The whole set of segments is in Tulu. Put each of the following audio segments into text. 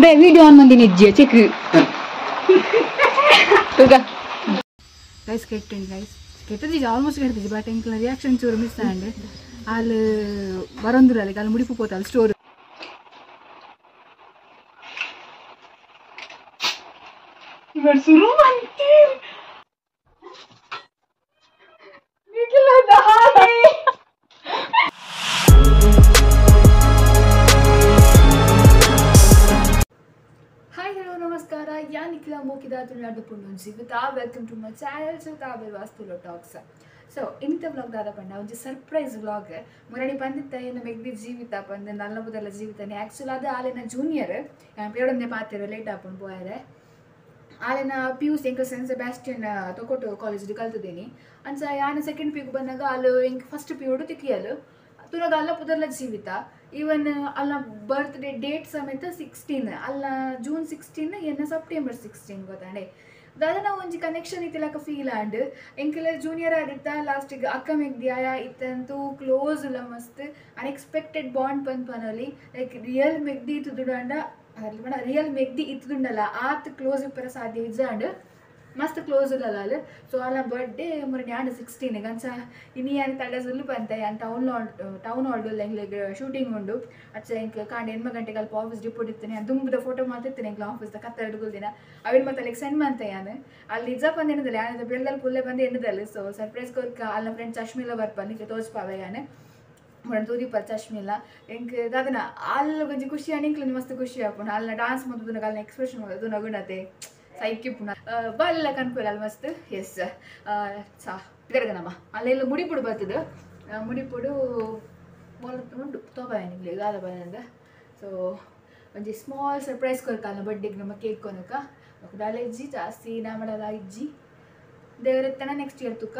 ಬೇ ವಿಡಿಯೋ ಆನ್ ಮಂದಿನ ಇಜ್ಜಿ ಚೆಕ್ ತುಗ ಗೈಸ್ ಕೆಟ್ಟಂಡು ಗೈಸ್ ಕೆಟ್ಟದಿಜಿ ಆಲ್ಮೋಸ್ಟ್ ಕೆಟ್ಟದಿಜಿ ಬಟ್ ಎಂಕ್ಲ ರಿಯಾಕ್ಷನ್ ಚೂರು ಮಿಸ್ ಆಂಡ್ ಅಲ್ಲಿ ಬರೊಂದುಲ್ಲ ಅಲ್ಲಿ ಅಲ್ಲಿ ಮುಡಿಪು ಪೋತ ಅಲ್ಲಿ ಸ್ಟೋರ್ ಇವರು ಸುರು ಮಂತೀರ್ ನಿಖಿಲ ದಾರಿ. ಹಾಯ್ ಹಲೋ ನಮಸ್ಕಾರ, ಯಾನ್ ನಿಖಿಲ ಮೋಕಿದ Tulunadu ಪುಣ್ಣು Jeevitha. Welcome to my channel Jeevitha Belwas Tulu talks. So ಇನ್ನಿತ vlog ದಾದ ಪಂಡ ಒಂಜಿ ಸರ್ಪ್ರೈಸ್ ವ್ಲಾಗ್ ಮುರಣಿ ಪಂದಿತ್ತ ಏನು ಮೆಗ್ದಿ ಜೀವಿತ ಪಂದ್ ನಲ್ಲ ಬುದಲ ಜೀವಿತನೆ. ಆ್ಯಕ್ಚುಲ್ ಅದು ಆಲೆನ ಜೂನಿಯರ್ ಪೇರೊಂದೇ ಪಾತೆರ ಲೇಟ್ ಆಪುಂಡು ಪೋಯರೆ. ಆಲೆನ ಪಿ ಯು ಸಿ ಎಂಕಲ್ ಸೆಂಟ್ ಸೆಬಾಸ್ಟಿಯನ್ ತೊಕೊಟು ಕಾಲೇಜ್ ಕಲ್ತಿದ್ದೀನಿ. ಅಂಚ ಯಾನ ಸೆಕೆಂಡ್ ಪಿ ಯು ಬಂದಾಗ ಅಲ್ಲಿ ಎಂಕ್ ಫಸ್ಟ್ ಪಿ ಯುಡು ತಿಕ್ಕಿಯಲು ತುನಗ ಅಲ್ಲ ಪುದರ್ಲ ಜೀವಿತ. ಈವನ್ ಅಲ್ಲ ಬರ್ತ್ಡೇ ಡೇಟ್ ಸಮೇತ 16 ಅಲ್ಲ ಜೂನ್ 16 ಎನ್ನ ಸೆಪ್ಟೆಂಬರ್ 16 ಗೊತ್ತಾಂಡೆ. ದಾದ ನಾವು ಒಂಜಿ ಕನೆಕ್ಷನ್ ಇತ್ತಿಲಕ ಫೀಲ್ ಆಂಡ್ ಎಂಕೆಲ ಜೂನಿಯರ್ ಆದಿತ್ತ ಲಾಸ್ಟಿಗೆ ಅಕ್ಕ ಮೆಗ್ದಿ ಆಯ ಇತ್ತಂತೂ ಕ್ಲೋಸ್ ಉಲ್ಲ ಮಸ್ತ್ ಅನ್ಎಕ್ಸ್ಪೆಕ್ಟೆಡ್ ಬಾಂಡ್ ಪಂದ್ ಪನೊಲಿ. ಲೈಕ್ ರಿಯಲ್ ಮೆಗ್ದಿ ಇತ್ತುದುಂಡ ಪಂಡ ರಿಯಲ್ ಮೆಗ್ದಿ ಇತ್ತುದುಂಡಲ್ಲ ಆತ್ ಕ್ಲೋಸ್ ಇಪ್ಪರ ಸಾಧ್ಯ ಇಜ್ಜಾಂಡ್ ಮಸ್ತ್ ಕ್ಲೋಸ್ ಉಲ್ಲಲ್ಲ ಅಲ್ಲಿ. ಸೊ ಅಲ್ಲ ಬರ್ಡೇ ಮುರಣಿ ಆಂಡ್ 16 ಅಂಚ ಇನಿ ಯಾನ್ ತಡ ಸುಲ್ಲು ಪಂತೆ ಯಾನ್ ಟೌನ್ ಹಾಲ್ ಎಂಗ್ಲೆಗ್ ಶೂಟಿಂಗ್ ಉಂಡು. ಅಚ್ಚ ಎಂಕ್ ಕಾಂಡೆ 8 ಗಂಟೆಗೆ ಅಲ್ಪ ಆಫೀಸ್ ರಿಪೋರ್ಟ್ ಇತ್ತೇನೆ ದುಂಬುದ ಫೋಟೋ ಮಾತಿತ್ತೇನೆ ಎಂಕ್ಲ ಆಫೀಸ್ ಕತ್ತ ಹಿಡ್ಕೊಲ್ದಿನ ಅವಿನ ಮತ್ತೆ ಅಲ್ಲಿಗೆ ಸೆಂಡ್ ಮಂತೆ ಯಾನ್ ಅಲ್ಲಿ ನಿಜ ಬಂದು ಎನ್ನದಲ್ಲ ಯಾನ್ ಬೆಳ್ದಲ್ಲಿ ಪುಲ್ಲೆ ಬಂದು ಎನ್ನದಲ್ಲ. ಸೊ ಸರ್ಪ್ರೈಸ್ ಕೊರ್ಕ ಅಲ್ಲ ಫ್ರೆಂಡ್ ಚಶ್ಮಿಲ ಬರ್ಪ ನಿಂಗೆ ತೋಜ್ಪಾವೆ ಯಾನ್ ಮುರಣ ತೂದಿಪ್ಪ ಚಶ್ಮಿಲ ಎಂಕ್ ದಾದನ ಅಲ್ಲ ಒಂಜಿ ಖುಷಿ ಆಂಡ್ ಎಂಕ್ಲ ಮಸ್ತ್ ಖುಷಿ ಆಪುಂಡು. ಅಲ್ಲ ಡಾನ್ಸ್ ಮಲ್ತುನಗ ಅಲ್ಲ ಎಕ್ಸ್ಪ್ರೆಷನ್ ಮಾಡೋದು ನಗುಣತೆ ಸೈಕಿಪ್ಪುನ ಬಾಲೆಲ್ಲ ಕನ್ಪುಲ್ಲ ಅಲ್ಲಿ ಮಸ್ತ್. ಎಸ್ ಸಾ ತಿರಗನಮ್ಮ ಅಲ್ಲೆಲ್ಲ ಮುಡಿಪುಡು ಬರ್ತದೆ ಮುಡಿಪುಡು ಮೊಲ ಉಂಡು ತೋಬ ನಿಂಗ್ಲೆ ದಾದ ಬಂದ. ಸೊ ಒಂಜಿ ಸ್ಮಾಲ್ ಸರ್ಪ್ರೈಸ್ ಕೊರ್ಕ ಅಲ್ಲ ಬರ್ಡೇಗೆ ನಮ್ಮ ಕೇಕ್ ಕೊನಕ ದಾಲ ಇಜ್ಜಿ ಜಾಸ್ತಿ ನಾ ಮಾಡಲ್ಲ ಇಜ್ಜಿ ದೇವರೆತ್ತನ ನೆಕ್ಸ್ಟ್ ಇಯರ್ ತುಕ್ಕ.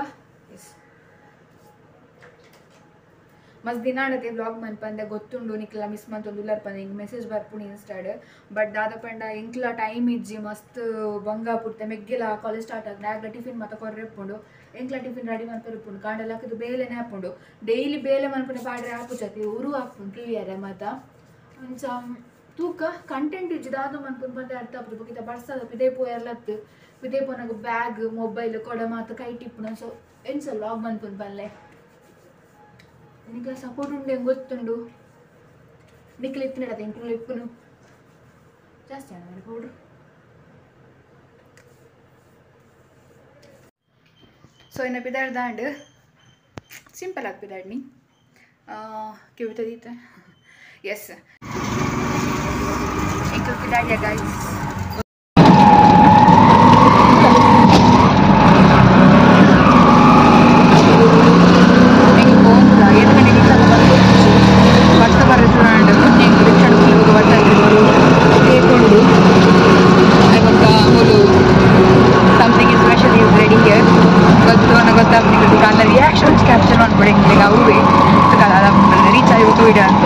ಎಸ್ ಮಸ್ತ್ ದಿನ ಆಡತ್ತೆ ವ್ಲಾಗ್ ಮನ್ಪಂದೆ ಗೊತ್ತುಂಡು ನಿಕ್ಲ ಮಿಸ್ ಮಂತೊಂದು ಉಲ್ಲರ್ ಪಂದೆ ಹಿಂಗೆ ಮೆಸೇಜ್ ಬರ್ಪುಣಿ ಇನ್ಸ್ಟಾಡ್. ಬಟ್ ದಾದ ಪಂಡ ಎಂಕ್ಲ ಟೈಮ್ ಇಜ್ಜಿ ಮಸ್ತ್ ಬಂಗ ಪುಡ್ತೆ ಮೆಗ್ಗೆಲ ಕಾಲೇಜ್ ಸ್ಟಾರ್ಟ್ ಆಗ ನಾಗ್ಲ ಟಿಫಿನ್ ಮತ್ತೆ ಕೊರ್ರೆ ಇಪ್ಪುಂಡು ಎಂಕ್ಲ ಟಿಫಿನ್ ರೆಡಿ ಮನ್ಪರ್ ಕಾಂಡಲ ಹಾಕಿದ್ದು ಬೇಲೆನೇ ಹಾಪುಂಡು ಡೈಲಿ ಬೇಲೆ ಮನ್ಪುಂಡೆ ಪಾಡ್ರೆ ಆಪುಚತಿ ಉರು ಹಾಪುಂಡು ಕ್ಲಿಯರ್ ಮತ್ತ ಅಂಚ ತೂಕ ಕಂಟೆಂಟ್ ಇಜ್ಜಿ ದಾದ ಮನ್ಪುಂಡು ಪಂದೆ ಅರ್ಥ ಆಪುಂಡು ಬೊಕ ಬರ್ಸದ ಪಿದೆ ಪೋಯರ್ಲತ್ತು ಪಿದೆ ಪೋನಾಗ ಬ್ಯಾಗ್ ಮೊಬೈಲ್ ಕೊಡ ಮಾತ ಕೈ ಟಿಪ್ಪುನ. ಸೊ ಎಂಚ ವ್ಲಾಗ್ ಮನ್ಪುಂಡು ಪನ್ಲೆ ನಿಕ್ಲ ಸಪೋರ್ಟ್ ಉಂಡು ಹೆಂಗೆ ಗೊತ್ತುಂಡು ನಿಕ್ಲ ಇತ್ತಿನಡತ್ತೆ ಎಂಕ್ಲು ಇಪ್ಪುನು ಜಾಸ್ತಿ ಅಣ್ಣ ಮಾಡಿ ಪೌಡ್ರು. ಸೊ ಇನ್ನು ಪಿದಾಡ್ದಾಂಡ್ ಸಿಂಪಲ್ ಆಗಿ ಪಿದಾಡ್ನಿ ಕಿವಿತದೀತ. ಎಸ್ ಎಂಕ್ಲು ಪಿದಾಡಿಯ ಗೈಸ್. ರಿಯಾಕ್ಷನ್ಸ್ ಕ್ಯಾಪ್ಚರ್ ಮಾಡ್ಬೇಡಿ ಎಂಕ್ಲೆಗ್ ಅವೇ ರೀಚ್ ಆಗಿ ವಿಡಿಯೋ ಅಂತ.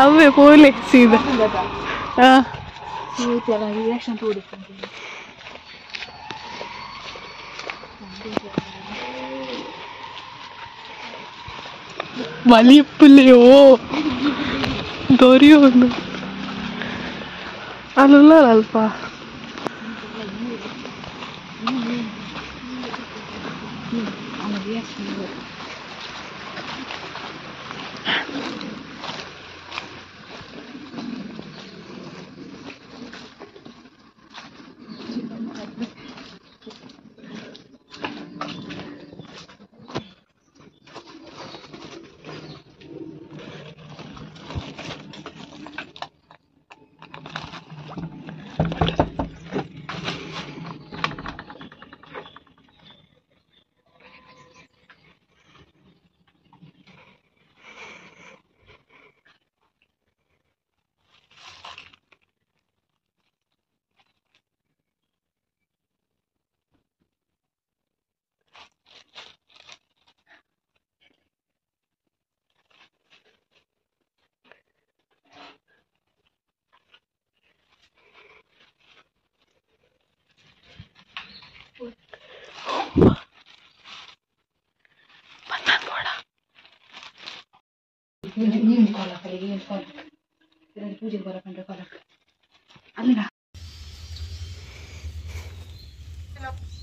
ಅವೇ ಪೋಲೆ ಸೀದಾ ಬಲಿಪ್ಪುಲೆಯೋ ದೊರೆಯೋನು ಅಲ್ಲ ಅಲ್ಪ.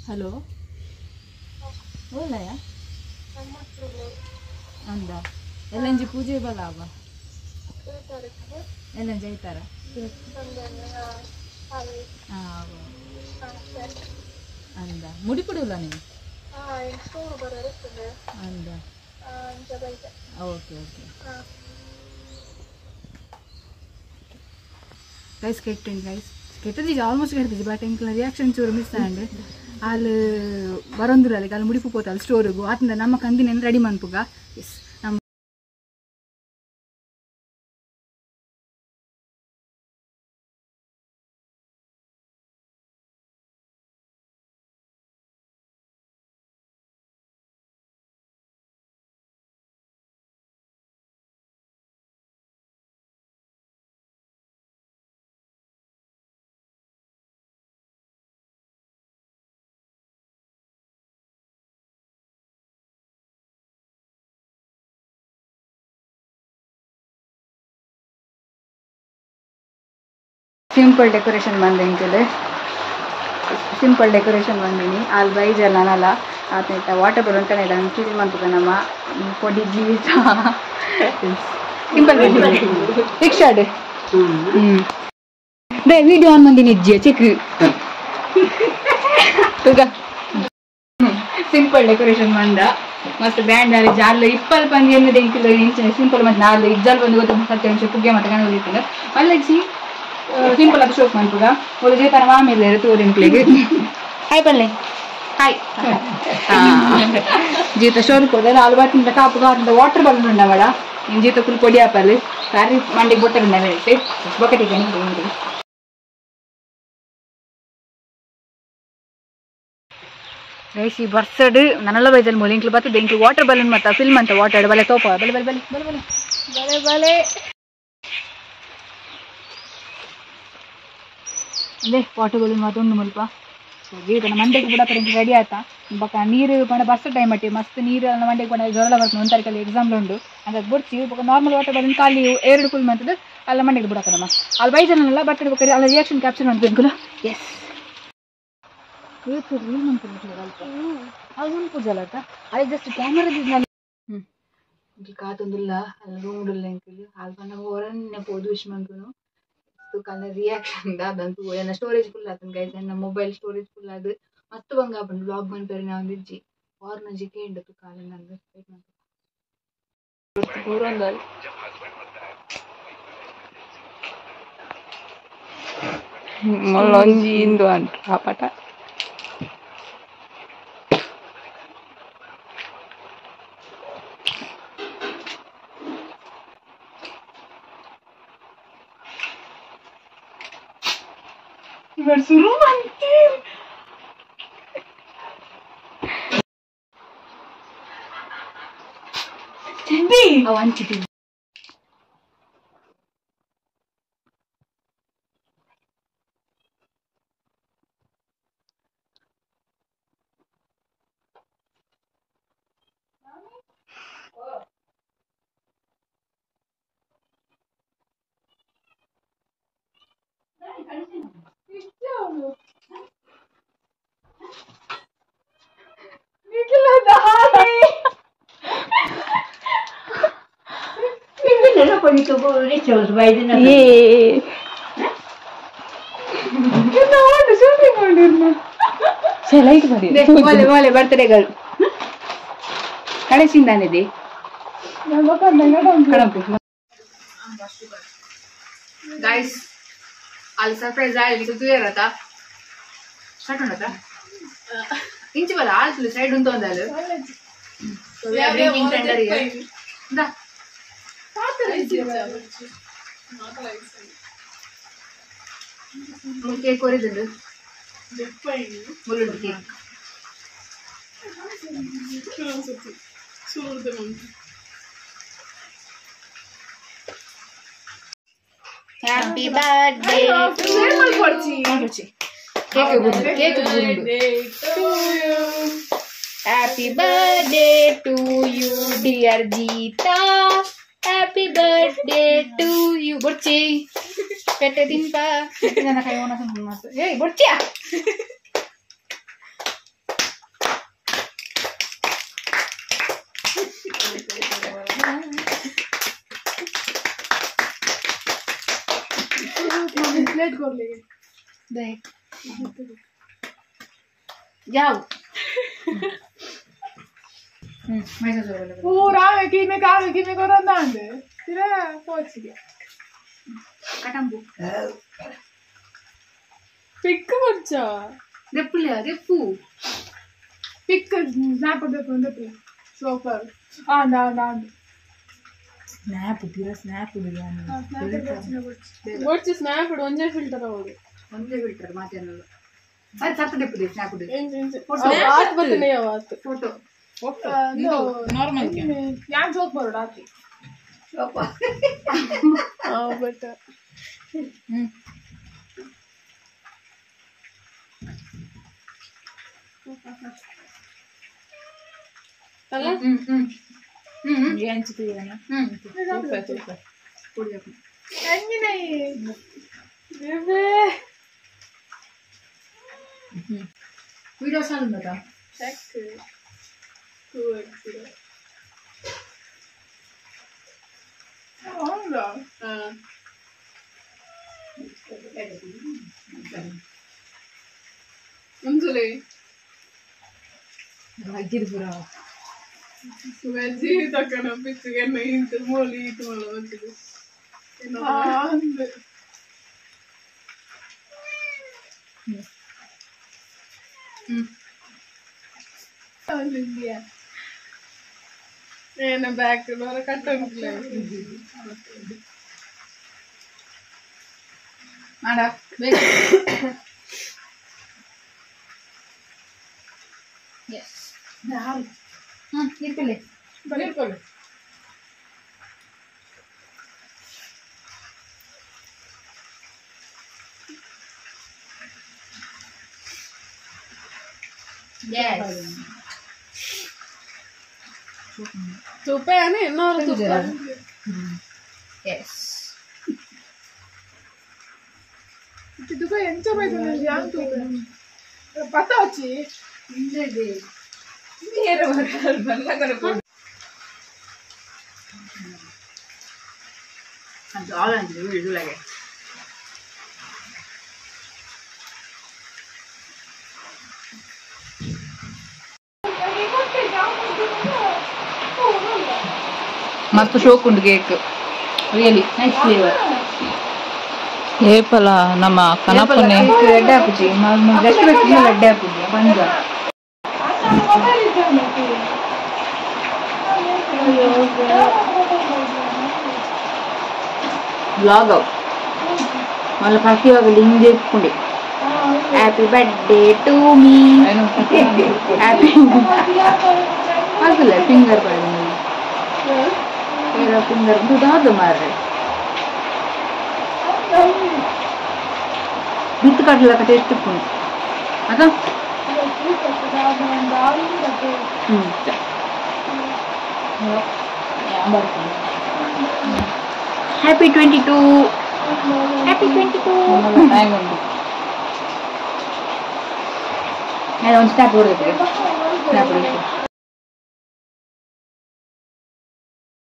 ಹಲೋ ಓಲಯ ಅಂದ ಎಲ್ಲಂಜಿ ಪೂಜೆ ಬಲಾವ ಎಲ್ಲಂಜಿ ಐತಾರ ಅಂದ ಮುಡಿ ಕೊಡುಲ್ಲ ನೀವು ಅಂದ ಓಕೆ ಓಕೆ ಗೈಸ್ ಕೆಟ್ಟಂಡು ಗೈಸ್ ಕೆಟ್ಟದಿಜಿ ಆಲ್ಮೋಸ್ಟ್ ಕೆಟ್ಟದಿಜಿ ಬಟ್ ಎಂಕ್ಲ ರಿಯಾಕ್ಷನ್ ಚೂರು ಮಿಸ್ ಆಂಡ್ ಅಲ್ಲಿ ಬರೊಂದಿರ ಅಲ್ಲಿ ಅಲ್ಲಿ ಮುಡಿಪು ಪೋತ ಅಲ್ಲಿ ಸ್ಟೋರಿಗು ಆತಂದ ನಮ್ಮ ಕಂದಿನ ರೆಡಿ ಮನ್ಪುಗ ಎಸ್ ನಮ್ಮ ಸಿಂಪಲ್ ಡೆಕೋರೇಷನ್ ಬಂದೆ ಇಂಕಲೆ ಸಿಂಪಲ್ ಡೆಕೋರೇಷನ್ ಬಂದೀನಿ ಅಲ್ಲಿ ಬೈಜಲ್ಲ ನಾನಲ್ಲ ಆತನ ವಾಟರ್ ಬಲೂನ್ ಕಣ ಇದ್ದಾನೆ ಫೀಲ್ ಮಾಡ್ಬೇಕು ನಮ್ಮ ಪೊಡಿ ಜೀವಿತ ಸಿಂಪಲ್ ರಿಕ್ಷಾಡ್ they video on ಬಂದೀನಿ ಇಜ್ಜಿ ಚಿಕ್ಕ ಸಿಂಪಲ್ ಡೆಕೋರೇಷನ್ ಬಂದ ಮಸ್ತ್ ಬ್ಯಾಂಡ್ ಅಲ್ಲಿ ಜಾಲ್ ಇಪ್ಪಲ್ ಪಂದಿ ಎನ್ನದೆ ಇಂಕಿಲ್ಲ ಸಿಂಪಲ್ ಮತ್ತೆ ನಾಲ್ ಇಜ್ಜಾಲ್ ಬಂದು ಗೊತ್ತು ಸತ್ಯ ಅಂಶ ಪುಗ್ಗೆ ಮತ್ತೆ ಕಣ ಹೋಗಿತ್ತು ಮಲ್ಲಜ್ಜಿ ಸಿಂಪಲ್ ಅದು ಶೋಕ್ ಮನ್ಪುಗ ಒಂದು ಜೇತನ ಮಾಮಿಲ್ಲ ತೋರಿ ಇಂಕ್ಲಿಗೆ ಹಾಯ್ ಪಲ್ಲೆ ಹಾಯ್ ಜೀತ ಶೋರ್ ಹೋದಲ್ಲ ಅಲ್ಲಿ ಬಾತಿಂದ ಕಾಪುಗ ಅಂತ ವಾಟರ್ ಬಲೂನ್ ಉಂಡವಡ ನಿನ್ ಜೀತ ಫುಲ್ ಪೊಡಿ ಆಪಲ್ಲಿ ಸಾರಿ ಮಂಡಿಗೆ ಬೊಟ್ಟೆ ಉಂಡ ಬೊಕಟಿಗೆ ಗೈಸ್ ಈ ಬರ್ಸಡ್ ನನ್ನಲ್ಲ ಬೈಜಲ್ ಮೂಲೆ ಇಂಕ್ಲು ಬರ್ತದೆ ಇಂಕ್ಲು ವಾಟರ್ ಬಲೂನ್ ಮತ್ತ ಫಿಲ್ಮ್ ಅಂತ ವಾಟರ್ ಬಲೆ ತೋಪ ಬಲೆ ಬಲೆ ಬಲೆ ಬಲೆ ಬಲೆ ಬಲೆ ಬಲೆ ಅದೇ ವಾಟರ್ ಬಲೂನ್ ಮಾತೊಂದು ಮುಲ್ಪ ಜೀತನ ಮಂಡೆಗೆ ಕೂಡ ಪರ ರೆಡಿ ಆಯ್ತಾ ಬೊಕ ನೀರು ಪಂಡ ಬರ್ಸ ಟೈಮ್ ಅಟ್ಟಿ ಮಸ್ತ್ ನೀರು ಮಂಡೆಗೆ ಪಂಡ ಜ್ವರ ಬರ್ತದೆ ಒಂದು ತಾರೀಕಲ್ಲಿ ಎಕ್ಸಾಮ್ ಉಂಡು ಅಂತ ಬುಡ್ಚಿ ಬೊಕ ನಾರ್ಮಲ್ ವಾಟರ್ ಬಲೂನ್ ಖಾಲಿ ಎರಡು ಫುಲ್ ಮಂತದ್ದು ಅಲ್ಲ ಮಂಡೆಗೆ ಬಿಡಕರಮ್ಮ ಅಲ್ಲಿ ಬೈಜನಲ್ಲ ಬರ್ತದೆ ಬೊಕ ಅಲ್ಲ ರಿಯಾಕ್ಷನ್ ಕ್ಯಾಪ್ಚರ್ ಮಾಡ್ಬೇಕು ಎಸ್ ಅದು ಪೂಜಲ್ಲ ಅದೇ ಜಸ್ಟ್ ಕ್ಯಾಮರಾ ಕಾತೊಂದುಲ್ಲ ಅಲ್ಲಿ ರೂಮ್ ಉಲ್ಲ ಎಂಕುಲು ಅಲ್ಲಿ ಪಂಡ ಹೊರನ್ನೆ ಪೋದು ವಿಶ್ ಮನ್ಪುನು ಕಲ್ಲ ರಿಯಾಕ್ಷನ್ ದಾದಂತು ಎನ್ನ ಸ್ಟೋರೇಜ್ ಫುಲ್ ಆತನ ಗೈಸ್ ಎನ್ನ ಮೊಬೈಲ್ ಸ್ಟೋರೇಜ್ ಫುಲ್ ಅದು ಮಸ್ತ್ ಬಂಗ ಆಪುಂಡು ಬ್ಲಾಗ್ ಮನ್ಪೆರೆ ನಾವೊಂದಿಜ್ಜಿ ವಾರ್ನೊಂಜಿ ಕೇಂಡು ತುಕಾಲ ನಂದು ವೇಟ್ ಮನ್ಪುಗ ಮೊಲ್ಲೊಂಜಿ ಇಂದು ಅಂಟ್ ಆಪಟ ಸುರು ಮಂತೀರ್ ಅವು ಅಂಚಿತಿ ಬರ್ತ್ಡೇಗಳು ಕಡೆಸಿಂದಾನಿದೆ ಗೈಸ್ ಅಲ್ಲಿ ಸರ್ಪ್ರೈಸ್ ಆಯ್ತು ತೂಯರತ ಸ್ಟಾರ್ಟ್ ಉಂಡತ ಇಂಚಿ ಬಲ್ಲ ಆಲ್ತು ಸೈಡ್ ಉಂಟು ಒಂದಲ್ಲ ಕೇಕ್ ಕೊರಿದುಂಡು ಮುಳ್ಳುಂಡು cake happy birthday cake cake ಗುರುಂಡು. Happy birthday to you dear Geetha, happy birthday to you. ಬೊಡ್ಚಿ ಪೆಟ್ಟೆ ತಿನ್ಪ ನನ್ನ ಕೈ ಒಣ ಏಯ್ ಬೊಡ್ಚಿಯಾ. प्लेट कर लेंगे देख जाओ। पूरा की में का की में करो ना दे फिर पहुंच गया कटंबु पिक बच्चा देपुले देपु पिक स्नैप देपु देपु सोफर आ ना ना ಸ್ನ್ಯಾಪ್ ತೀರಾ ಸ್ನ್ಯಾಪ್ ಒಟ್ಟು ಸ್ನ್ಯಾಪ್ ಒಂದೇ ಫಿಲ್ಟರ್ ಆಗೋದು, ಒಂದೇ ಫಿಲ್ಟರ್ ಮಾತೇನಲ್ಲ. ಸರಿ ಸತ್ತು ದೆಪ್ಪುದೆ ಸ್ನ್ಯಾಪ್ ಆತ್ ಬತ್ತನೆ ಆತ್ ಫೋಟೋ ಫೋಟೋ ನಾರ್ಮಲ್ ಯಾನ್ ಜೋಕ್ ಬರೋಡ ಆತಿ ಸೋಪ ಆ ಬಟ್ ಅಲ್ಲ ವಿಡಿಯೋ ಚಾಲು ಮತ ಚೆಕ್ ಹೌದಾ. ಒಂದ್ಸಲ ಅಜ್ಜಿರ್ಪುರ ವೆಜ್ ತಕ್ಕನ ಪಿಚ್ಚಿಗೆ ಇಂತ ಮೋಲಿ ಇತ್ತು ಮಲ್ಲ ಬಂತಿದೆ. ಏನ ಬ್ಯಾಕ್ ಕಟ್ಟ ಮಾಡ ಬೇಗ. ಎಸ್ ಇರ್ಕೊಳ್ಳಿ ಬರೀಕೊಳ್ಳಿ. ತುಪ್ಪ ಇನ್ನೂರು ತುಪ್ಪ. ಎಸ್ ತುಪ್ಪ ಎಂಚ ಬೈತದೆ ಪತ್ತ వచ్చి ಮಸ್ತ್ ಶೋಕ್ ಉಂಡು ಕೇಕ್, ರಿಯಲಿ ನೈಸ್ ಫ್ಲೇವರ್. ಏಪಲ ನಮ್ಮ ಕನಪನೆ ರೆಡ್ ಆಪುಜಿ ರೆಸ್ಟ್ ಬೇಕು, ರೆಡ್ ಆಪುಜಿ ಪಂಜ. ಬ್ಲಾಗ್ మళ్ళీ ఫస్ట్ ఇవాళ లింక్ చేసుకుండే. Happy birthday to me, happy అసలు ఫింగర్ పడింది, ಫಿಂಗರ್ ದುದಾದ ಮಾರ್ರೆ ಬಿತ್ತು ಕಟ್ಲಕ್ಕ ಟೇಸ್ಟ್ ಉಪ್ಪುಂಡು ಅದ. Happy 22, happy 22. Time ಉಂಟು. ಒಂದು ಸ್ನ್ಯಾಪ್ ಹೊಡೆದಿದೆ, ಸ್ನ್ಯಾಪ್ ಹೊಡೆದಿದೆ.